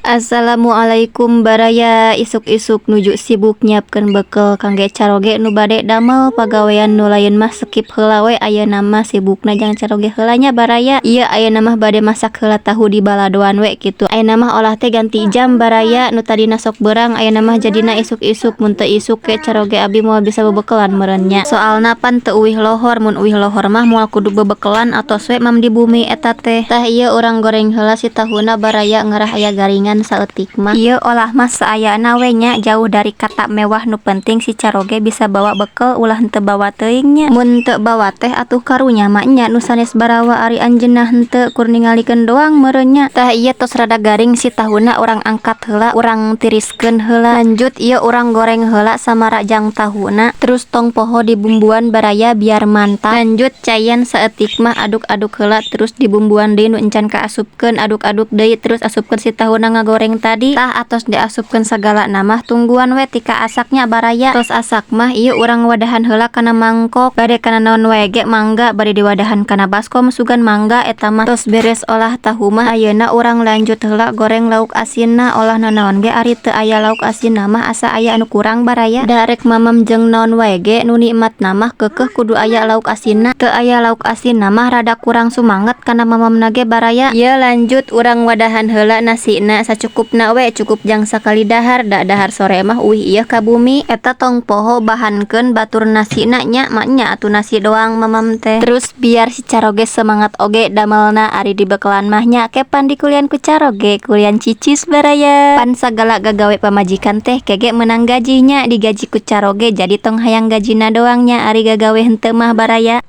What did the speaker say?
Assalamualaikum, baraya. Isuk-isuk nuju sibuk nyiapkeun bekel kangge caroge nu bade damel. Pagawean nu lain mah skip heula we, ayeuna mah sibukna jang caroge heula nya, baraya. Ieu ayeuna mah bade masak heula tahu di baladoan we kitu. Ayeuna mah olah teh ganti jam, baraya. Nu tadina sok beurang, ayeuna mah jadina isuk-isuk. Mun teu isuk ke caroge abi moal bisa bebekelan meureun nya, soalna pan teu uih lohor. Mun uih lohor mah moal kudu bebekelan, atos we mam di bumi eta teh. Tah, ieu urang goreng heula si tahuna, baraya, ngarah aya garingan saeutik mah. Ieu olah mah saayana we nya, jauh dari kata mewah, nu penting si caroge bisa bawa bekel, ulah henteu bawa teuing nya. Mun teu bawa teh atuh karunya mah nya nu sanes barawa, ari anjeunna henteu, kur ningalikeun doang meureun nya. Tah, ieu tos rada garing si tahuna, urang angkat heula, urang tiriskeun heula. Lanjut, ieu urang goreng heula samara jang tahuna. Terus tong poho dibumbuan, baraya, biar mantap. Lanjut caian saeutik mah, aduk-aduk heula, terus dibumbuan deui nu encan kaasupkeun, aduk-aduk deui, terus asupkeun si tahuna ngagoreng tadi. Tah, atos diasupkeun sagala mah, tungguan we tika asaknya, baraya. Tos asak mah, ieu urang wadahan heula kana mangkok. Bade kana naon wae ge mangga, bade diwadahan kana baskom sugan mangga eta mah. Tos beres olah tahu mah, ayeuna urang lanjut heula goreng lauk asinna. Olah nanaon ge ari teu aya lauk asinna mah asa aya anu kurang, baraya. Da rek mamam jeung naon wae ge, nu nikmatna mah keukeuh kudu aya lauk asinna. Teu aya lauk asinna mah rada kurang sumanget kana mamamna ge, baraya. Ieu lanjut urang wadahan heula nasina, sacukupna we, cukup jang sakali dahar, da dahar sore mah uih ieu ka bumi eta. Tong poho bahankeun batur nasina nya, maknya atuh nasi doang mamam teh. Terus biar si caroge semangat oge damelna, ari dibekelan mah nya kepan dikulian ku caroge, kulian cicis, baraya. Pan sagala gagawe pamajikan teh kege menang gajinya, digaji ku caroge, jadi tong hayang gajina doang nya ari gagawe henteu mah, baraya.